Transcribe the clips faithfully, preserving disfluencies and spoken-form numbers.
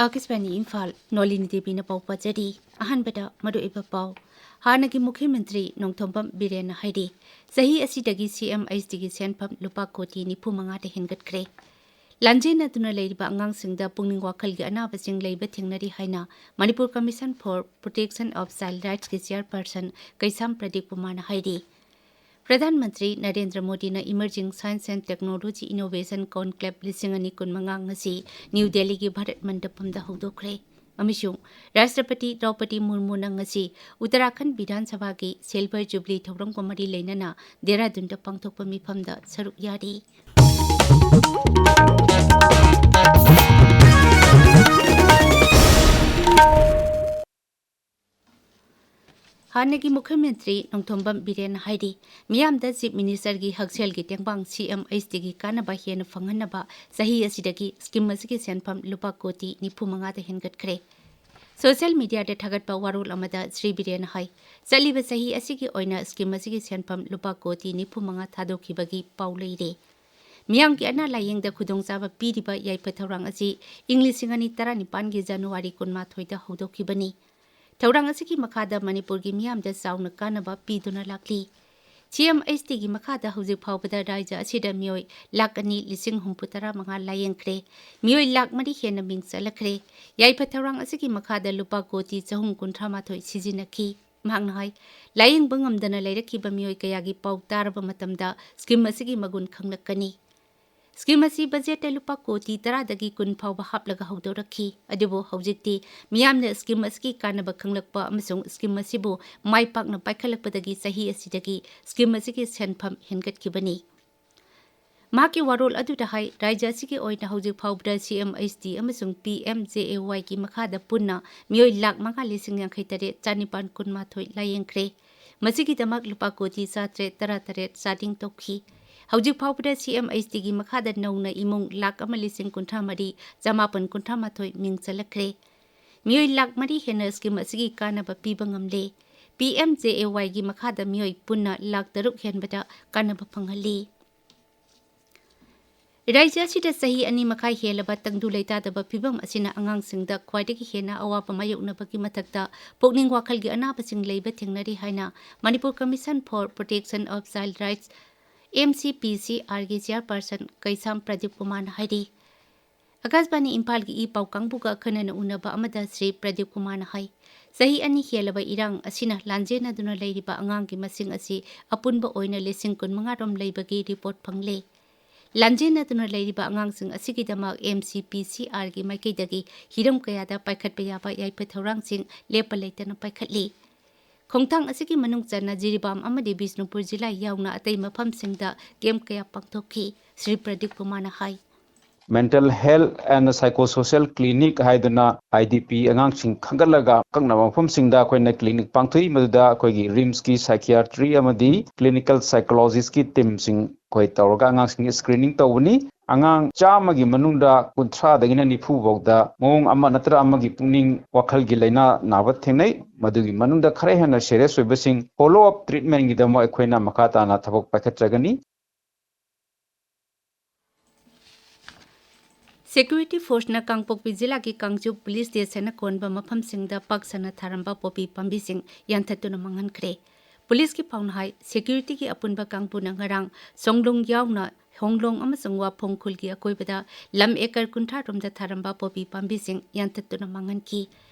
ꯑꯥꯀꯥꯁꯕꯥꯅꯤ ꯏꯝꯐꯥꯜ, ꯅꯣꯂꯤꯅꯤ ꯗꯦꯕꯤꯅ ꯄꯥꯎ ꯄꯥꯖꯔꯤ꯫ ꯑꯍꯥꯟꯕꯗ ꯃꯔꯨꯑꯣꯏꯕ ꯄꯥꯎ꯫ ꯍꯥꯟꯅꯒꯤ ꯃꯨꯈ꯭ꯌ ꯃꯟꯇ꯭ꯔꯤ ꯅꯣꯡꯊꯣꯝꯕꯝ ꯕꯤꯔꯦꯟꯅ ꯍꯥꯏꯔꯤ, ꯆꯍꯤ ꯑꯁꯤꯗꯒꯤ ꯁꯤ ꯑꯦꯝ ꯑꯦꯁ ꯇꯤꯒꯤ ꯁꯦꯟꯐꯝ ꯂꯨꯄꯥ ꯀꯣꯇꯤ ꯅꯤꯐꯨ ꯃꯉꯥꯗ ꯍꯦꯟꯒꯠꯈ꯭ꯔꯦ꯫ ꯂꯥꯟꯖꯦꯟꯅꯗꯨꯅ ꯂꯩꯔꯤꯕ ꯑꯉꯥꯡꯁꯤꯡꯗ ꯄꯨꯛꯅꯤꯡ ꯋꯥꯈꯜꯒꯤ ꯑꯅꯥꯕꯁꯤꯡ ꯂꯩꯕ ꯊꯦꯡꯅꯔꯤ ꯍꯥꯏꯅ Manipur Commission for Protection of Child Rightsꯀꯤ chairperson ꯀꯩꯁꯥꯝ ꯄ꯭ꯔꯗꯤꯞ ꯀꯨꯃꯥꯔꯅ ꯍꯥꯏꯔꯤ꯫ ꯄ꯭ꯔꯙꯥꯟ ꯃꯟꯇ꯭ꯔꯤ ꯅꯔꯦꯟꯗ꯭ꯔ ꯃꯣꯗꯤꯅ Emerging Science and Technology Innovation Conclave ꯂꯤꯁꯤꯡ ꯑꯅꯤ ꯀꯨꯟꯃꯉꯥ ꯉꯁꯤ ꯅ꯭ꯌꯨ ꯗꯦꯜꯂꯤꯒꯤ ꯚꯥꯔꯠ ꯃꯟꯗꯄꯝꯗ ꯍꯧꯗꯣꯛꯈ꯭ꯔꯦ꯫ ꯑꯃꯁꯨꯡ ꯔꯥꯁꯇ꯭ꯔꯄꯇꯤ ꯗ꯭ꯔꯧꯄꯗꯤ ꯃꯨꯔꯃꯨꯅ ꯉꯁꯤ ꯎꯠꯇꯔꯥꯈꯟꯗ ꯕꯤꯙꯥꯟ ꯁꯚꯥꯒꯤ Silver Jubilee ꯊꯧꯔꯝꯒ ꯃꯔꯤ ꯂꯩꯅꯅ ꯗꯦꯍꯔꯥꯗꯨꯟꯗ ꯄꯥꯡꯊꯣꯛꯄ ꯃꯤꯐꯝꯗ ꯁꯔꯨꯛ ꯌꯥꯔꯤ꯫ ꯍꯥꯟꯅꯒꯤ ꯃꯨꯈ꯭ꯌ ꯃꯟꯇ꯭ꯔꯤ ꯅꯣꯡꯊꯣꯝꯕꯝ ꯕꯤꯔꯦꯟꯅ ꯍꯥꯏꯔꯤ, ꯃꯤꯌꯥꯝꯗ Chief Ministerꯒꯤ ꯍꯛꯁꯦꯜꯒꯤ ꯇꯦꯡꯕꯥꯡ ꯁꯤ ꯑꯦꯝ ꯑꯦꯁ ꯇꯤꯒꯤ ꯀꯥꯟꯅꯕ ꯍꯦꯟꯅ ꯐꯪꯍꯟꯅꯕ ꯆꯍꯤ ꯑꯁꯤꯗꯒꯤ scheme ꯑꯁꯤꯒꯤ ꯁꯦꯟꯐꯝ ꯂꯨꯄꯥ ꯀꯣꯇꯤ ꯅꯤꯐꯨ ꯃꯉꯥꯗ ꯍꯦꯟꯒꯠꯈ꯭ꯔꯦ꯫ Social mediaꯗ ꯊꯥꯒꯠꯄ ꯋꯥꯔꯣꯜ ꯑꯃꯗ ꯁ꯭ꯔꯤ ꯕꯤꯔꯦꯟꯅ ꯍꯥꯏ, ꯆꯠꯂꯤꯕ ꯆꯍꯤ ꯑꯁꯤꯒꯤ ꯑꯣꯏꯅ scheme ꯑꯁꯤꯒꯤ ꯁꯦꯟꯐꯝ ꯂꯨꯄꯥ ꯀꯣꯇꯤ ꯅꯤꯐꯨ ꯃꯉꯥ ꯊꯥꯗꯣꯛꯈꯤꯕꯒꯤ ꯄꯥꯎ ꯂꯩꯔꯦ꯫ ꯃꯤꯌꯥꯝꯒꯤ ꯑꯅꯥ ꯂꯥꯌꯦꯡꯗ ꯈꯨꯗꯣꯡꯆꯥꯕ ꯄꯤꯔꯤꯕ ꯌꯥꯏꯐ ꯊꯧꯔꯥꯡ ꯑꯁꯤ ꯏꯪ ꯂꯤꯁꯤꯡ ꯑꯅꯤ ꯇꯔꯥꯅꯤꯄꯥꯟꯒꯤ ꯖꯅꯋꯥꯔꯤ ꯀꯨꯟꯃꯥꯊꯣꯏꯗ ꯍꯧꯗꯣꯛꯈꯤꯕꯅꯤ꯫ ꯊꯧꯔꯥꯡ ꯑꯁꯤꯒꯤ ꯃꯈꯥꯗ ꯃꯅꯤꯄꯨꯔꯒꯤ ꯃꯤꯌꯥꯝꯗ ꯆꯥꯎꯅ ꯀꯥꯟꯅꯕ ꯄꯤꯗꯨꯅ ꯂꯥꯛꯂꯤ꯫ ꯁꯤ ꯑꯦꯝ ꯑꯦꯁ ꯇꯤꯒꯤ ꯃꯈꯥꯗ ꯍꯧꯖꯤꯛ ꯐꯥꯎꯕꯗ ꯔꯥꯖ꯭ꯌ ꯑꯁꯤꯗ ꯃꯤꯑꯣꯏ ꯂꯥꯈ ꯑꯅꯤ ꯂꯤꯁꯤꯡ ꯍꯨꯝꯐꯨ ꯇꯔꯥ ꯃꯉꯥ ꯂꯥꯌꯦꯡꯈ꯭ꯔꯦ꯫ ꯃꯤꯑꯣꯏ ꯂꯥꯈ ꯃꯔꯤ ꯍꯦꯟꯅ ꯃꯤꯡ ꯆꯜꯂꯛꯈ꯭ꯔꯦ꯫ ꯌꯥꯏꯐ ꯊꯧꯔꯥꯡ ꯑꯁꯤꯒꯤ ꯃꯈꯥꯗ ꯂꯨꯄꯥ ꯀꯣꯇꯤ ꯆꯍꯨꯝ ꯀꯨꯟꯊ꯭ꯔꯥ ꯃꯥꯊꯣꯏ ꯁꯤꯖꯤꯟꯅꯈꯤ꯫ ꯃꯍꯥꯛꯅ ꯍꯥꯏ, ꯂꯥꯌꯦꯡꯕ ꯉꯝꯗꯅ ꯂꯩꯔꯛꯈꯤꯕ ꯃꯤꯑꯣꯏ ꯀꯌꯥꯒꯤ ꯄꯥꯎ ꯇꯥꯔꯕ ꯃꯇꯝꯗ scheme ꯑꯁꯤꯒꯤ ꯃꯒꯨꯟ ꯈꯪꯂꯛꯀꯅꯤ꯫ Scheme ꯑꯁꯤ ꯕꯖꯦꯠꯇ ꯂꯨꯄꯥ ꯀꯣꯇꯤ ꯇꯔꯥꯗꯒꯤ ꯀꯨꯟ ꯐꯥꯎꯕ ꯍꯥꯞꯂꯒ ꯍꯧꯗꯣꯔꯛꯈꯤ꯫ ꯑꯗꯨꯕꯨ ꯍꯧꯖꯤꯛꯇꯤ ꯃꯤꯌꯥꯝꯅ scheme ꯑꯁꯤꯒꯤ ꯀꯥꯟꯅꯕ ꯈꯪꯂꯛꯄ ꯑꯃꯁꯨꯡ scheme ꯑꯁꯤꯕꯨ ꯃꯥꯏ ꯄꯥꯛꯅ ꯄꯥꯏꯈꯠꯂꯛꯄꯗꯒꯤ ꯆꯍꯤ ꯑꯁꯤꯗꯒꯤ scheme ꯑꯁꯤꯒꯤ ꯁꯦꯟꯐꯝ ꯍꯦꯟꯒꯠꯈꯤꯕꯅꯤ꯫ ꯃꯍꯥꯛꯀꯤ ꯋꯥꯔꯣꯜ ꯑꯗꯨꯗ ꯍꯥꯏ, ꯔꯥꯖ꯭ꯌ ꯑꯁꯤꯒꯤ ꯑꯣꯏꯅ ꯍꯧꯖꯤꯛ ꯐꯥꯎꯕꯗ ꯁꯤ ꯑꯦꯝ ꯑꯦꯁ ꯇꯤ ꯑꯃꯁꯨꯡ ꯄꯤ ꯑꯦꯝ ꯖꯦ ꯑꯦ ꯋꯥꯏꯒꯤ ꯃꯈꯥꯗ ꯄꯨꯟꯅ ꯃꯤꯑꯣꯏ ꯂꯥꯈ ꯃꯉꯥ ꯂꯤꯁꯤꯡ ꯌꯥꯡꯈꯩ ꯇꯔꯦꯠ ꯆꯥꯅꯤꯄꯥꯟ ꯀꯨꯟꯃꯥꯊꯣꯏ ꯂꯥꯌꯦꯡꯈ꯭ꯔꯦ꯫ ꯃꯁꯤꯒꯤꯗꯃꯛ ꯂꯨꯄꯥ ꯀꯣꯇꯤ ꯆꯥꯇ꯭ꯔꯦꯠ ꯇꯔꯥꯇꯔꯦꯠ ꯆꯥꯗꯤꯡ ꯇꯧꯈꯤ꯫ ꯍꯧꯖꯤꯛ ꯐꯥꯎꯕꯗ ꯁꯤ ꯑꯦꯝ ꯑꯦꯁ ꯇꯤꯒꯤ ꯃꯈꯥꯗ ꯅꯧꯅ ꯏꯃꯨꯡ ꯂꯥꯈ ꯑꯃ ꯂꯤꯁꯤꯡ ꯀꯨꯟꯊ꯭ꯔꯥ ꯃꯔꯤ ꯆꯃꯥꯄꯟ ꯀꯨꯟꯊ꯭ꯔꯥ ꯃꯥꯊꯣꯏ ꯃꯤꯡ ꯆꯜꯂꯛꯈ꯭ꯔꯦ꯫ ꯃꯤꯑꯣꯏ ꯂꯥꯈ ꯃꯔꯤ ꯍꯦꯟꯅ scheme ꯑꯁꯤꯒꯤ ꯀꯥꯟꯅꯕ ꯄꯤꯕ ꯉꯝꯂꯦ꯫ ꯄꯤ ꯑꯦꯝ ꯖꯦ ꯑꯦ ꯋꯥꯏꯒꯤ ꯃꯈꯥꯗ ꯃꯤꯑꯣꯏ ꯄꯨꯟꯅ ꯂꯥꯈ ꯇꯔꯨꯛ ꯍꯦꯟꯕꯗ ꯀꯥꯟꯅꯕ ꯐꯪꯍꯜꯂꯤ꯫ ꯔꯥꯖ꯭ꯌ ꯑꯁꯤꯗ ꯆꯍꯤ ꯑꯅꯤ ꯃꯈꯥꯏ ꯍꯦꯜꯂꯕ ꯇꯪꯗꯨ ꯂꯩꯇꯥꯗꯕ ꯐꯤꯚꯝ ꯑꯁꯤꯅ ꯑꯉꯥꯡꯁꯤꯡꯗ ꯈ꯭ꯋꯥꯏꯗꯒꯤ ꯍꯦꯟꯅ ꯑꯋꯥꯕ ꯃꯥꯌꯣꯛꯅꯕꯒꯤ ꯃꯊꯛꯇ ꯄꯨꯛꯅꯤꯡ ꯋꯥꯈꯜꯒꯤ ꯑꯅꯥꯕꯁꯤꯡ ꯂꯩꯕ ꯊꯦꯡꯅꯔꯤ ꯍꯥꯏꯅ Manipur Commission for Protection of Child Rights, M C P C R ꯒꯤ chairperson ꯀꯩꯁꯥꯝ ꯄ꯭ꯔꯗꯤꯞ ꯀꯨꯃꯥꯔꯅ ꯍꯥꯏꯔꯤ꯫ ꯑꯀꯥꯁꯕꯥꯅꯤ ꯏꯝꯐꯥꯜꯒꯤ ꯏ ꯄꯥꯎ ꯀꯥꯡꯕꯨꯒ ꯑꯈꯟꯅꯅ ꯎꯅꯕ ꯑꯃꯗ ꯁ꯭ꯔꯤ ꯄ꯭ꯔꯗꯤꯞ ꯀꯨꯃꯥꯔꯅ ꯍꯥꯏ, ꯆꯍꯤ ꯑꯅꯤ ꯍꯦꯜꯂꯕ ꯏꯔꯥꯡ ꯑꯁꯤꯅ ꯂꯥꯟꯖꯦꯟꯅꯗꯨꯅ ꯂꯩꯔꯤꯕ ꯑꯉꯥꯡꯒꯤ ꯃꯁꯤꯡ ꯑꯁꯤ ꯑꯄꯨꯟꯕ ꯑꯣꯏꯅ ꯂꯤꯁꯤꯡ ꯀꯨꯟꯃꯉꯥ ꯔꯣꯝ ꯂꯩꯕꯒꯤ ꯔꯤꯄꯣꯔꯠ ꯐꯪꯂꯦ꯫ ꯂꯥꯟꯖꯦꯟꯅꯗꯨꯅ ꯂꯩꯔꯤꯕ ꯑꯉꯥꯡꯁꯤꯡ ꯑꯁꯤꯒꯤꯗꯃꯛ M C P C R ꯒꯤ ꯃꯥꯏꯀꯩꯗꯒꯤ ꯍꯤꯔꯝ ꯀꯌꯥꯗ ꯄꯥꯏꯈꯠꯄ ꯌꯥꯕ ꯌꯥꯏꯐ ꯊꯧꯔꯥꯡꯁꯤꯡ ꯂꯦꯞꯄ ꯂꯩꯇꯅ ꯄꯥꯏꯈꯠꯂꯤ꯫ ꯈꯣꯡꯊꯥꯡ ꯑꯁꯤꯒꯤ ꯃꯅꯨꯡ ꯆꯟꯅ ꯖꯤꯔꯤꯕꯥꯝ ꯑꯃꯗꯤ ꯕꯤꯁꯅꯨꯄꯨꯔ ꯖꯤꯂꯥ ꯌꯥꯎꯅ ꯑꯇꯩ ꯃꯐꯝꯁꯤꯡꯗ ꯀꯦꯝꯞ ꯀꯌꯥ ꯄꯥꯡꯊꯣꯛꯈꯤ꯫ ꯁ꯭ꯔꯤ ꯄ꯭ꯔꯗꯤꯞ ꯀꯨꯃꯥꯔꯅ ꯍꯥꯏ꯫ Mental Health and Psychosocial Clinic ꯍꯥꯏꯗꯨꯅ I D P ꯑꯉꯥꯡꯁꯤꯡ ꯈꯟꯒꯠꯂꯒ ꯑꯀꯛꯅꯕ ꯃꯐꯝꯁꯤꯡꯗ ꯑꯩꯈꯣꯏꯅ clinic ꯄꯥꯡꯊꯣꯛꯏ, ꯃꯗꯨꯗ ꯑꯩꯈꯣꯏꯒꯤ RIMSꯀꯤ psychiatry ꯑꯃꯗꯤ clinical psychologistꯀꯤ teamꯁꯤꯡ ꯑꯩꯈꯣꯏ ꯇꯧꯔꯒ ꯑꯉꯥꯡꯁꯤꯡꯒꯤ screening ꯇꯧꯕꯅꯤ꯫ ꯑꯉꯥꯡ ꯆꯥꯝꯃꯒꯤ ꯃꯅꯨꯡꯗ ꯀꯨꯟꯊ꯭ꯔꯥꯗꯒꯤꯅ ꯅꯤꯐꯨ ꯐꯥꯎꯗ ꯃꯑꯣꯡ ꯑꯃ ꯅꯠꯇ꯭ꯔ ꯑꯃꯒꯤ ꯄꯨꯛꯅꯤꯡ ꯋꯥꯈꯜꯒꯤ ꯂꯥꯏꯅꯥ ꯅꯥꯕ ꯊꯦꯡꯅꯩ꯫ ꯃꯗꯨꯒꯤ ꯃꯅꯨꯡꯗ ꯈꯔ ꯍꯦꯟꯅ serious ꯑꯣꯏꯕꯁꯤꯡ follow up treatmentꯒꯤꯗꯃꯛ ꯑꯩꯈꯣꯏꯅ ꯃꯈꯥ ꯇꯥꯅ ꯊꯕꯛ ꯄꯥꯏꯈꯠꯆꯒꯅꯤ꯫ Security forceꯅ ꯀꯥꯡꯄꯣꯛꯄꯤ ꯖꯤꯂꯥꯒꯤ ꯀꯥꯡꯆꯨꯞ police stationꯅ ꯀꯣꯟꯕ ꯃꯐꯝꯁꯤꯡꯗ ꯄꯥꯛ ꯁꯟꯅ ꯊꯥꯔꯝꯕ ꯄꯣꯄꯤ ꯄꯥꯝꯕꯤꯁꯤꯡ ꯌꯥꯟꯊꯠꯇꯨꯅ ꯃꯥꯡꯍꯟꯈ꯭ꯔꯦ꯫ Policeꯀꯤ ꯄꯥꯎꯅ ꯍꯥꯏ, securityꯒꯤ ꯑꯄꯨꯟꯕ ꯀꯥꯡꯕꯨꯅ ꯉꯔꯥꯡ ꯁꯣꯡꯂꯣꯡ ꯌꯥꯎꯅ ꯍꯣꯡꯂꯣꯡ ꯑꯃꯁꯨꯡ ꯋꯥꯐꯣꯡ ꯈꯨꯜꯒꯤ ꯑꯀꯣꯏꯕꯗ ꯂꯝ acre ꯀꯨꯟꯊ꯭ꯔꯥ ꯔꯣꯝꯗ ꯊꯥꯔꯝꯕ ꯄꯣꯄꯤ ꯄꯥꯝꯕꯤꯁꯤꯡ ꯌꯥꯟꯊꯠꯇꯨꯅ ꯃꯥꯡꯍꯟꯈꯤ꯫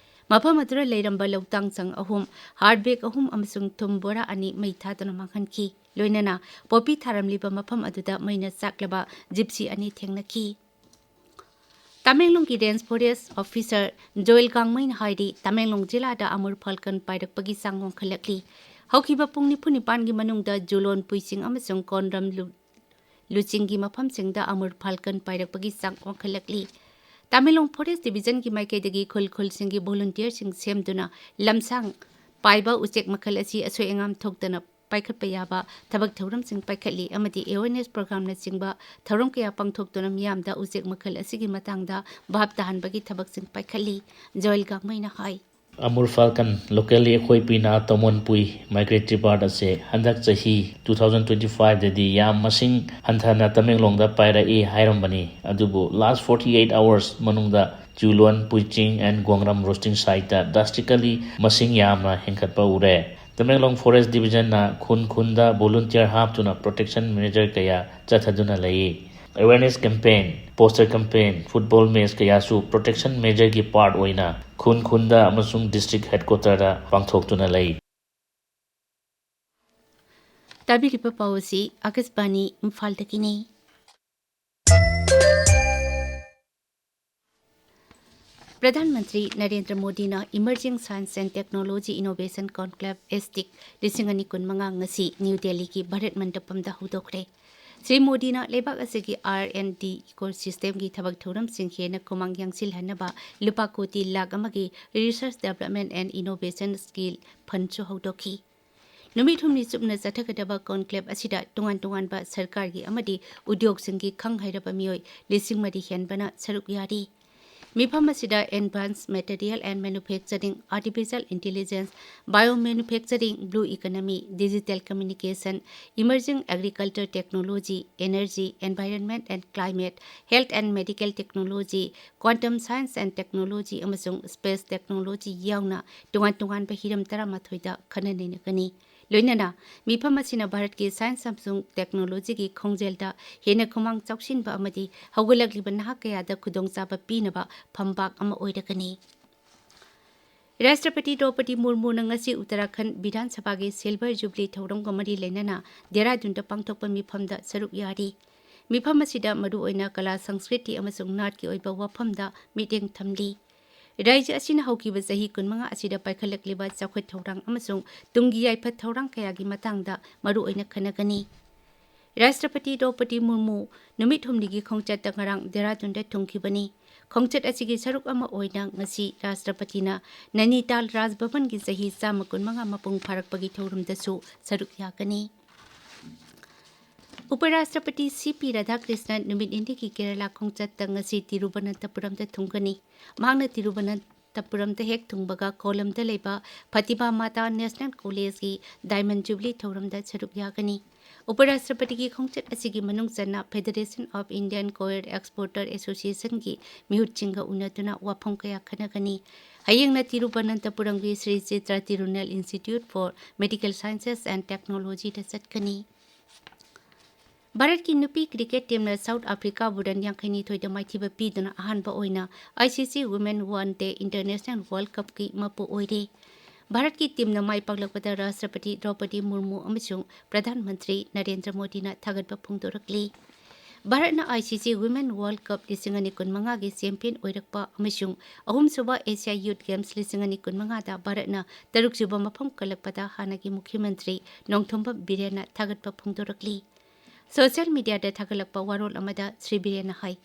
ꯃꯐꯝ ꯑꯗꯨꯗ ꯂꯩꯔꯝꯕ ꯂꯧꯇꯥꯡ ꯁꯪ ꯑꯍꯨꯝ, hard bag ꯑꯍꯨꯝ ꯑꯃꯁꯨꯡ ꯊꯨꯝ ꯕꯣꯔꯥ ꯑꯅꯤ ꯃꯩ ꯊꯥꯗꯨꯅ ꯃꯥꯡꯍꯟꯈꯤ꯫ ꯂꯣꯏꯅꯅ ꯄꯣꯄꯤ ꯊꯥꯔꯝꯂꯤꯕ ꯃꯐꯝ ꯑꯗꯨꯗ ꯃꯩꯅ ꯆꯥꯛꯂꯕ ꯖꯤꯞꯁꯤ ꯑꯅꯤ ꯊꯦꯡꯅꯈꯤ꯫ ꯇꯃꯦꯡꯂꯣꯡꯒꯤ range forest officer ꯖꯣꯌꯦꯜ ꯒꯥꯡꯃꯩꯅ ꯍꯥꯏꯔꯤ, ꯇꯃꯦꯡꯂꯣꯡ ꯖꯤꯂꯥꯗ Amur Falcon ꯄꯥꯏꯔꯛꯄꯒꯤ ꯆꯥꯡ ꯋꯥꯡꯈꯠꯂꯛꯂꯤ꯫ ꯍꯧꯈꯤꯕ ꯄꯨꯡ ꯅꯤꯐꯨ ꯅꯤꯄꯥꯟꯒꯤ ꯃꯅꯨꯡꯗ ꯖꯨꯂꯣꯟ ꯄꯨꯏꯁꯤꯡ ꯑꯃꯁꯨꯡ ꯀꯣꯟꯗ꯭ꯔꯝ ꯂꯨ-, ꯂꯨꯆꯤꯡꯒꯤ ꯃꯐꯝꯁꯤꯡꯗ Amur Falcon ꯄꯥꯏꯔꯛꯄꯒꯤ ꯆꯥꯡ ꯋꯥꯡꯈꯠꯂꯛꯂꯤ꯫ ꯇꯃꯦꯡꯂꯣꯡ Forest Divisionꯒꯤ ꯃꯥꯏꯀꯩꯗꯒꯤ ꯈꯨꯜ ꯈꯨꯜꯁꯤꯡꯒꯤ volunteerꯁꯤꯡ ꯁꯦꯝꯗꯨꯅ ꯂꯝꯁꯥꯡ ꯄꯥꯏꯕ ꯎꯆꯦꯛ ꯃꯈꯜ ꯑꯁꯤ ꯑꯁꯣꯏ ꯑꯉꯥꯝ ꯊꯣꯛꯇꯅ ꯄꯥꯏꯈꯠꯄ ꯌꯥꯕ ꯊꯕꯛ ꯊꯧꯔꯝꯁꯤꯡ ꯄꯥꯏꯈꯠꯂꯤ ꯑꯃꯗꯤ awareness programꯅꯆꯤꯡꯕ ꯊꯧꯔꯝ ꯀꯌꯥ ꯄꯥꯡꯊꯣꯛꯇꯨꯅ ꯃꯤꯌꯥꯝꯗ ꯎꯆꯦꯛ ꯃꯈꯜ ꯑꯁꯤꯒꯤ ꯃꯇꯥꯡꯗ ꯚꯥꯞ ꯇꯥꯍꯟꯕꯒꯤ ꯊꯕꯛꯁꯤꯡ ꯄꯥꯏꯈꯠꯂꯤ꯫ ꯖꯣꯌꯦꯜ ꯒꯥꯡꯃꯩꯅ ꯍꯥꯏ꯫ ꯑꯃꯨꯔ ꯐꯥꯜꯀꯟ, locally ꯑꯩꯈꯣꯏ ꯄꯨꯏꯅ ꯇꯣꯃꯣꯟ ꯄꯨꯏ, migratory bird ꯑꯁꯦ ꯍꯟꯗꯛ ꯆꯍꯤ two thousand twenty five ꯗꯗꯤ ꯌꯥꯝ ꯃꯁꯤꯡ ꯍꯟꯊꯅ ꯇꯃꯦꯡꯂꯣꯡꯗ ꯄꯥꯏꯔꯛꯏ ꯍꯥꯏꯔꯝꯕꯅꯤ꯫ ꯑꯗꯨꯕꯨ last forty eight hours ꯃꯅꯨꯡꯗ ꯆꯨꯂꯣꯟ, ꯄꯨꯏꯆꯤꯡ and ꯒꯣꯡꯔꯝ roosting site ꯇ drastically ꯃꯁꯤꯡ ꯌꯥꯝꯅ ꯍꯦꯟꯒꯠꯄ ꯎꯔꯦ꯫ ꯇꯃꯦꯡꯂꯣꯡ Forest Division ꯅ ꯈꯨꯟ ꯈꯨꯟꯗ volunteer ꯍꯥꯞꯇꯨꯅ protection measure ꯀꯌꯥ ꯆꯠꯊꯗꯨꯅ ꯂꯩ꯫ Awareness campaign, poster campaign, football match ꯀꯌꯥꯁꯨ protection measure ꯒꯤ part ꯑꯣꯏꯅ ꯈꯨꯟ ꯈꯨꯟꯗ ꯑꯃꯁꯨꯡ district headquarter ꯗ ꯄꯥꯡꯊꯣꯛꯇꯨꯅ ꯂꯩ꯫ ꯇꯥꯕꯤꯔꯤꯕ ꯄꯥꯎ ꯑꯁꯤ ꯑꯥꯀꯥꯁꯕꯥꯅꯤ ꯏꯝꯐꯥꯜꯗꯒꯤꯅꯤ꯫ ꯄ꯭ꯔꯙꯥꯟ ꯃꯟꯇ꯭ꯔꯤ ꯅꯔꯦꯟꯗ꯭ꯔ ꯃꯣꯗꯤꯅ Emerging Science and Technology Innovation Conclave, ꯑꯦꯁꯇꯤꯛ, ꯂꯤꯁꯤꯡ ꯑꯅꯤ ꯀꯨꯟꯃꯉꯥ ꯉꯁꯤ ꯅ꯭ꯌꯨ ꯗꯦꯜꯂꯤꯒꯤ ꯚꯥꯔꯠ ꯃꯟꯗꯄꯝꯗ ꯍꯧꯗꯣꯛꯈ꯭ꯔꯦ꯫ ꯁ꯭ꯔꯤ ꯃꯣꯗꯤꯅ ꯂꯩꯕꯥꯛ ꯑꯁꯤꯒꯤ R and D ecosystem ꯒꯤ ꯊꯕꯛ ꯊꯧꯔꯝꯁꯤꯡ ꯍꯦꯟꯅ ꯈꯨꯃꯥꯡ ꯌꯥꯡꯁꯤꯜꯍꯟꯅꯕ ꯂꯨꯄꯥ ꯀꯣꯇꯤ ꯂꯥꯈ ꯑꯃꯒꯤ Research Development and Innovation Skill Fund ꯁꯨ ꯍꯧꯗꯣꯛꯈꯤ꯫ ꯅꯨꯃꯤꯠ ꯍꯨꯝꯅꯤ ꯆꯨꯞꯅ ꯆꯠꯊꯒꯗꯕ conclave ꯑꯁꯤꯗ ꯇꯣꯉꯥꯟ ꯇꯣꯉꯥꯟꯕ ꯁꯔꯀꯥꯔꯒꯤ ꯑꯃꯗꯤ ꯎꯗ꯭ꯌꯣꯒꯁꯤꯡꯒꯤ ꯈꯪ ꯍꯩꯔꯕ ꯃꯤꯑꯣꯏ ꯂꯤꯁꯤꯡ ꯃꯔꯤ ꯍꯦꯟꯕꯅ ꯁꯔꯨꯛ ꯌꯥꯔꯤ꯫ ꯃꯤꯐꯝ ꯑꯁꯤꯗ Advanced Material and Manufacturing, Artificial Intelligence, Biomanufacturing, Blue Economy, Digital Communication, Emerging Agriculture Technology, Energy, Environment and Climate, Health and Medical Technology, Quantum Science and Technology ꯑꯃꯁꯨꯡ Space Technology ꯌꯥꯎꯅ ꯇꯣꯉꯥꯟ ꯇꯣꯉꯥꯟꯕ ꯍꯤꯔꯝ ꯇꯔꯥꯃꯥꯊꯣꯏꯗ ꯈꯟꯅ ꯅꯩꯅꯒꯅꯤ꯫ ꯂꯣꯏꯅꯅ ꯃꯤꯐꯝ ꯑꯁꯤꯅ ꯚꯥꯔꯠꯀꯤ science ꯑꯃꯁꯨꯡ technology ꯒꯤ ꯈꯣꯡꯖꯦꯜꯗ ꯍꯦꯟꯅ ꯈꯨꯃꯥꯡ ꯆꯥꯎꯁꯤꯟꯕ ꯑꯃꯗꯤ ꯍꯧꯒꯠꯂꯛꯂꯤꯕ ꯅꯍꯥ ꯀꯌꯥꯗ ꯈꯨꯗꯣꯡꯆꯥꯕ ꯄꯤꯅꯕ ꯐꯝꯕꯥꯛ ꯑꯃ ꯑꯣꯏꯔꯒꯅꯤ꯫ ꯔꯥꯁꯇ꯭ꯔꯄꯇꯤ ꯗ꯭ꯔꯧꯄꯗꯤ ꯃꯨꯔꯃꯨꯅ ꯉꯁꯤ ꯎꯠꯇꯔꯥꯈꯟꯗ ꯕꯤꯙꯥꯟ ꯁꯚꯥꯒꯤ Silver Jubilee ꯊꯧꯔꯝꯒ ꯃꯔꯤ ꯂꯩꯅꯅ ꯗꯦꯍꯔꯥꯗꯨꯟꯗ ꯄꯥꯡꯊꯣꯛꯄ ꯃꯤꯐꯝꯗ ꯁꯔꯨꯛ ꯌꯥꯔꯤ꯫ ꯃꯤꯐꯝ ꯑꯁꯤꯗ ꯃꯔꯨꯑꯣꯏꯅ ꯀꯂꯥ, ꯁꯪꯁꯀ꯭ꯔꯤꯇꯤ ꯑꯃꯁꯨꯡ ꯅꯥꯠꯀꯤ ꯑꯣꯏꯕ ꯋꯥꯐꯝꯗ ꯃꯤꯠꯌꯦꯡ ꯊꯝꯂꯤ꯫ ꯔꯥꯖ꯭ꯌ ꯑꯁꯤꯅ ꯍꯧꯈꯤꯕ ꯆꯍꯤ ꯀꯨꯟꯃꯉꯥ ꯑꯁꯤꯗ ꯄꯥꯏꯈꯠꯂꯛꯂꯤꯕ ꯆꯥꯎꯈꯠ ꯊꯧꯔꯥꯡ ꯑꯃꯁꯨꯡ ꯇꯨꯡꯒꯤ ꯌꯥꯏꯐ ꯊꯧꯔꯥꯡ ꯀꯌꯥꯒꯤ ꯃꯇꯥꯡꯗ ꯃꯔꯨꯑꯣꯏꯅ ꯈꯟꯅꯒꯅꯤ꯫ ꯔꯥꯁꯇ꯭ꯔꯄꯇꯤ ꯗ꯭ꯔꯧꯄꯗꯤ ꯃꯨꯔꯃꯨ ꯅꯨꯃꯤꯠ ꯍꯨꯝꯅꯤꯒꯤ ꯈꯣꯡꯆꯠꯇ ꯉꯔꯥꯡ ꯗꯦꯍꯔꯥꯗꯨꯟꯗ ꯊꯨꯡꯈꯤꯕꯅꯤ꯫ ꯈꯣꯡꯆꯠ ꯑꯁꯤꯒꯤ ꯁꯔꯨꯛ ꯑꯃ ꯑꯣꯏꯅ ꯉꯁꯤ ꯔꯥꯁꯇ꯭ꯔꯄꯇꯤꯅ ꯅꯅꯤꯇꯥꯜ ꯔꯥꯖ ꯚꯕꯟꯒꯤ ꯆꯍꯤ ꯆꯥꯝꯃ ꯀꯨꯟꯃꯉꯥ ꯃꯄꯨꯡ ꯐꯥꯔꯛꯄꯒꯤ ꯊꯧꯔꯝꯗꯁꯨ ꯁꯔꯨꯛ ꯌꯥꯒꯅꯤ꯫ ꯎꯄꯔꯥꯁꯇ꯭ꯔꯄꯇꯤ ꯁꯤ ꯄꯤ ꯔꯥꯙꯥꯀ꯭ꯔꯤꯁꯅꯟ ꯅꯨꯃꯤꯠ ꯅꯤꯅꯤꯒꯤ ꯀꯦꯔꯂꯥ ꯈꯣꯡꯆꯠꯇ ꯉꯁꯤ ꯇꯤꯔꯨꯕꯅꯟꯇꯄꯨꯔꯝꯗ ꯊꯨꯡꯒꯅꯤ꯫ ꯃꯍꯥꯛꯅ ꯇꯤꯔꯨꯕꯅꯟ-, ꯇꯤꯔꯨꯚꯅꯟꯊꯄꯨꯔꯝꯗ ꯍꯦꯛ ꯊꯨꯡꯕꯒ ꯀꯣꯂꯝꯗ ꯂꯩꯕ ꯐꯇꯤꯃꯥ ꯃꯥꯇꯥ ꯅꯦꯁꯅꯦꯜ ꯀꯣꯂꯦꯖꯀꯤ ꯗꯥꯏꯃꯟ ꯖꯨꯕꯤꯂꯤ ꯊꯧꯔꯝꯗ ꯁꯔꯨꯛ ꯌꯥꯒꯅꯤ꯫ ꯎꯄꯔꯥꯁꯇ꯭ꯔꯄꯇꯤꯒꯤ ꯈꯣꯡꯆꯠ ꯑꯁꯤꯒꯤ ꯃꯅꯨꯡ ꯆꯟꯅ Federation of Indian Coir Exporter Associationꯒꯤ ꯃꯤꯍꯨꯠꯁꯤꯡꯒ ꯎꯅꯗꯨꯅ ꯋꯥꯐꯝ ꯀꯌꯥ ꯈꯟꯅꯒꯅꯤ꯫ ꯍꯌꯦꯡꯅ ꯇꯤꯔꯨꯚꯅꯟꯊꯄꯨꯔꯝꯒꯤ Shri ꯆꯤꯇ꯭ꯔ ꯇꯤꯔꯨꯅꯦꯜ Institute for Medical Sciences and Technologyꯗ ꯆꯠꯀꯅꯤ꯫ ꯚꯥꯔꯠꯀꯤ ꯅꯨꯄꯤ ꯀ꯭ꯔꯤꯀꯦꯠ ꯇꯤꯝꯅ ꯁꯥꯎꯠ ꯑꯐ꯭ꯔꯤꯀꯥꯕꯨ ꯔꯟ ꯌꯥꯡꯈꯩ ꯅꯤꯊꯣꯏꯗ ꯃꯥꯏꯊꯤꯕ ꯄꯤꯗꯨꯅ ꯑꯍꯥꯟꯕ ꯑꯣꯏꯅ ICC Women One Day International World Cupꯀꯤ ꯃꯄꯨ ꯑꯣꯏꯔꯦ꯫ ꯚꯥꯔꯠꯀꯤ ꯇꯤꯝꯅ ꯃꯥꯏ ꯄꯥꯛꯂꯛꯄꯗ ꯔꯥꯁꯇ꯭ꯔꯄꯇꯤ ꯗ꯭ꯔꯧꯄꯗꯤ ꯃꯨꯔꯃꯨ ꯑꯃꯁꯨꯡ ꯄ꯭ꯔꯙꯥꯟ ꯃꯟꯇ꯭ꯔꯤ ꯅꯔꯦꯟꯗ꯭ꯔ ꯃꯣꯗꯤꯅ ꯊꯥꯒꯠꯄ ꯐꯣꯡꯗꯣꯔꯛꯂꯤ꯫ ꯚꯥꯔꯠꯅ ICC Women World Cup ꯂꯤꯁꯤꯡ ꯑꯅꯤ ꯀꯨꯟꯃꯉꯥꯒꯤ ꯆꯦꯝꯄꯤꯌꯟ ꯑꯣꯏꯔꯛꯄ ꯑꯃꯁꯨꯡ ꯑꯍꯨꯝꯁꯨꯕ ꯑꯦꯁꯤꯌꯥ ꯌꯨꯠ ꯒꯦꯝꯁ ꯂꯤꯁꯤꯡ ꯑꯅꯤ ꯀꯨꯟꯃꯉꯥꯗ ꯚꯥꯔꯠꯅ ꯇꯔꯨꯛꯁꯨꯕ ꯃꯐꯝ ꯀꯜꯂꯛꯄꯗ ꯍꯥꯟꯅꯒꯤ ꯃꯨꯈ꯭ꯌ ꯃꯟꯇ꯭ꯔꯤ ꯅꯣꯡꯊꯣꯝꯕꯝ ꯕꯤꯔꯦꯟꯅ ꯊꯥꯒꯠꯄ ꯐꯣꯡꯗꯣꯔꯛꯂꯤ꯫ ꯁꯣꯁꯤꯌꯦꯜ ꯃꯤꯗꯤꯌꯥꯗ ꯊꯥꯒꯠꯂꯛꯄ ꯋꯥꯔꯣꯜ ꯑꯃꯗ ꯁ꯭ꯔꯤ ꯕꯤꯔꯦꯟꯅ ꯍꯥꯏ,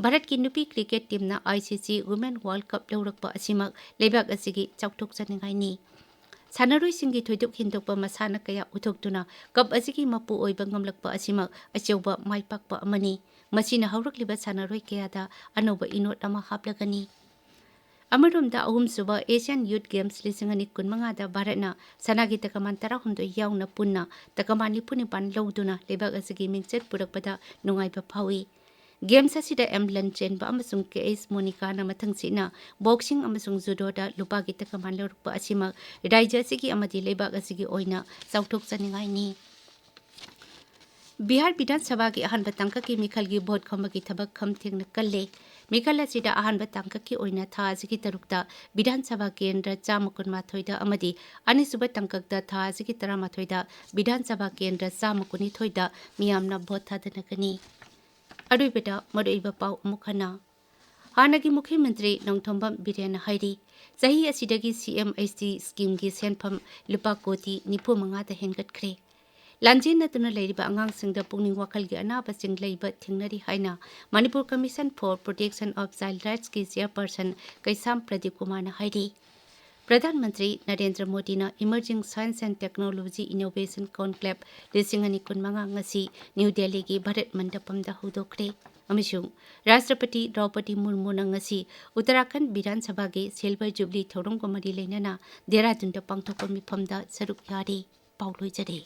ꯚꯥꯔꯠꯀꯤ ꯅꯨꯄꯤ ꯀ꯭ꯔꯤꯀꯦꯠ ꯇꯤꯝꯅ ICC Women World Cup ꯂꯧꯔꯛꯄ ꯑꯁꯤꯃꯛ ꯂꯩꯕꯥꯛ ꯑꯁꯤꯒꯤ ꯆꯥꯎꯊꯣꯛꯆꯅꯤꯡꯉꯥꯏꯅꯤ꯫ ꯁꯥꯟꯅꯔꯣꯏꯁꯤꯡꯒꯤ ꯊꯣꯏꯗꯣꯛ ꯍꯦꯟꯗꯣꯛꯄ ꯃꯁꯥꯟꯅ ꯀꯌꯥ ꯎꯠꯊꯣꯛꯇꯨꯅ ꯀꯞ ꯑꯁꯤꯒꯤ ꯃꯄꯨ ꯑꯣꯏꯕ ꯉꯝꯂꯛꯄ ꯑꯁꯤꯃꯛ ꯑꯆꯧꯕ ꯃꯥꯏ ꯄꯥꯛꯄ ꯑꯃꯅꯤ꯫ ꯃꯁꯤꯅ ꯍꯧꯔꯛꯂꯤꯕ ꯁꯥꯟꯅꯔꯣꯏ ꯀꯌꯥꯗ ꯑꯅꯧꯕ ꯏꯅꯣꯠ ꯑꯃ ꯍꯥꯞꯂꯒꯅꯤ꯫ ꯑꯃꯔꯣꯝꯗ, ꯑꯍꯨꯝꯁꯨꯕ ꯑꯦꯁꯤꯌꯥꯟ ꯌꯨꯠ ꯒꯦꯝꯁ ꯂꯤꯁꯤꯡ ꯑꯅꯤ ꯀꯨꯟꯃꯉꯥꯗ ꯚꯥꯔꯠꯅ ꯁꯅꯥꯒꯤ ꯇꯀꯃꯥꯟ ꯇꯔꯥꯍꯨꯝꯗꯣꯏ ꯌꯥꯎꯅ ꯄꯨꯟꯅ ꯇꯀꯃꯥꯟ ꯅꯤꯐꯨ ꯅꯤꯄꯥꯟ ꯂꯧꯗꯨꯅ ꯂꯩꯕꯥꯛ ꯑꯁꯤꯒꯤ ꯃꯤꯡꯆꯠ ꯄꯨꯔꯛꯄꯗ ꯅꯨꯡꯉꯥꯏꯕ ꯐꯥꯎꯏ꯫ ꯒꯦꯝꯁ ꯑꯁꯤꯗ ꯑꯦꯝ ꯂꯟ ꯆꯦꯟꯕ ꯑꯃꯁꯨꯡ ꯀꯦ ꯑꯩꯆ ꯃꯣꯅꯤꯀꯥꯅ ꯃꯊꯪꯁꯤꯠꯅ ꯕꯣꯛꯁꯤꯡ ꯑꯃꯁꯨꯡ ꯖꯨꯗꯣꯗ ꯂꯨꯄꯥꯒꯤ ꯇꯀꯃꯥꯟ ꯂꯧꯔꯛꯄ ꯑꯁꯤꯃꯛ ꯔꯥꯖ꯭ꯌ ꯑꯁꯤꯒꯤ ꯑꯃꯗꯤ ꯂꯩꯕꯥꯛ ꯑꯁꯤꯒꯤ ꯑꯣꯏꯅ ꯆꯥꯎꯊꯣꯛꯆꯅꯤꯡꯉꯥꯏꯅꯤ꯫ ꯕꯤꯍꯥꯔ ꯕꯤꯙꯥꯟ ꯁꯚꯥꯒꯤ ꯑꯍꯥꯟꯕ ꯇꯥꯡꯀꯛꯀꯤ ꯃꯤꯈꯜꯒꯤ ꯚꯣꯠ ꯈꯣꯝꯕꯒꯤ ꯊꯕꯛ ꯈꯝ ꯊꯦꯡꯅ ꯀꯜꯂꯦ꯫ ꯃꯤꯈꯜ ꯑꯁꯤꯗ ꯑꯍꯥꯟꯕ ꯇꯥꯡꯀꯛꯀꯤ ꯑꯣꯏꯅ ꯊꯥ ꯑꯁꯤꯒꯤ ꯇꯔꯨꯛꯇ ꯕꯤꯙꯥꯟ ꯁꯚꯥ ꯀꯦꯟꯗ꯭ꯔ ꯆꯥꯝꯃ ꯀꯨꯟꯃꯥꯊꯣꯏꯗ ꯑꯃꯗꯤ ꯑꯅꯤꯁꯨꯕ ꯇꯥꯡꯀꯛꯇ ꯊꯥ ꯑꯁꯤꯒꯤ ꯇꯔꯥꯃꯥꯊꯣꯏꯗ ꯕꯤꯙꯥꯟ ꯁꯚꯥ ꯀꯦꯟꯗ꯭ꯔ ꯆꯥꯝꯃ ꯀꯨꯟꯅꯤꯊꯣꯏꯗ ꯃꯤꯌꯥꯝꯅ ꯚꯣꯠ ꯊꯥꯗꯅꯒꯅꯤ꯫ ꯑꯔꯣꯏꯕꯗ ꯃꯔꯨꯑꯣꯏꯕ ꯄꯥꯎ ꯑꯃꯨꯛ ꯍꯟꯅ꯫ ꯍꯥꯟꯅꯒꯤ ꯃꯨꯈ꯭ꯌ ꯃꯟꯇ꯭ꯔꯤ ꯅꯣꯡꯊꯣꯝꯕꯝ ꯕꯤꯔꯦꯟꯅ ꯍꯥꯏꯔꯤ, ꯆꯍꯤ ꯑꯁꯤꯗꯒꯤ CMHG ꯁ꯭ꯀꯤꯝꯒꯤ ꯁꯦꯟꯐꯝ ꯂꯨꯄꯥ ꯀꯣꯇꯤ ꯅꯤꯐꯨ ꯃꯉꯥꯗ ꯍꯦꯟꯒꯠꯈ꯭ꯔꯦ꯫ ꯂꯥꯟꯖꯦꯟꯅꯗꯨꯅ ꯂꯩꯔꯤꯕ ꯑꯉꯥꯡꯁꯤꯡꯗ ꯄꯨꯛꯅꯤꯡ ꯋꯥꯈꯜꯒꯤ ꯑꯅꯥꯕꯁꯤꯡ ꯂꯩꯕ ꯊꯦꯡꯅꯔꯤ ꯍꯥꯏꯅ Manipur Commission for Protection of Child Rightsꯀꯤ chairperson ꯀꯩꯁꯥꯝ ꯄ꯭ꯔꯗꯤꯞ ꯀꯨꯃꯥꯔꯅ ꯍꯥꯏꯔꯤ꯫ ꯄ꯭ꯔꯙꯥꯟ ꯃꯟꯇ꯭ꯔꯤ ꯅꯔꯦꯟꯗ꯭ꯔ ꯃꯣꯗꯤꯅ Emerging Science and Technology Innovation Conclave ꯂꯤꯁꯤꯡ ꯑꯅꯤ ꯀꯨꯟꯃꯉꯥ ꯉꯁꯤ ꯅ꯭ꯌꯨ ꯗꯦꯜꯂꯤꯒꯤ ꯚꯥꯔꯠ ꯃꯟꯗꯄꯝꯗ ꯍꯧꯗꯣꯛꯈ꯭ꯔꯦ꯫ ꯑꯃꯁꯨꯡ ꯔꯥꯁꯇ꯭ꯔꯄꯇꯤ ꯗ꯭ꯔꯧꯄꯗꯤ ꯃꯨꯔꯃꯨꯅ ꯉꯁꯤ ꯎꯠꯇꯔꯥꯈꯟꯗ ꯕꯤꯙꯥꯟ ꯁꯚꯥꯒꯤ ꯁꯤꯜꯚꯔ ꯖꯨꯕꯤꯂꯤ ꯊꯧꯔꯝꯒ ꯃꯔꯤ ꯂꯩꯅꯅ ꯗꯦꯍꯔꯥꯗꯨꯟꯗ ꯄꯥꯡꯊꯣꯛꯄ ꯃꯤꯐꯝꯗ ꯁꯔꯨꯛ ꯌꯥꯔꯤ꯫ ꯄꯥꯎ ꯂꯣꯏꯖꯔꯦ꯫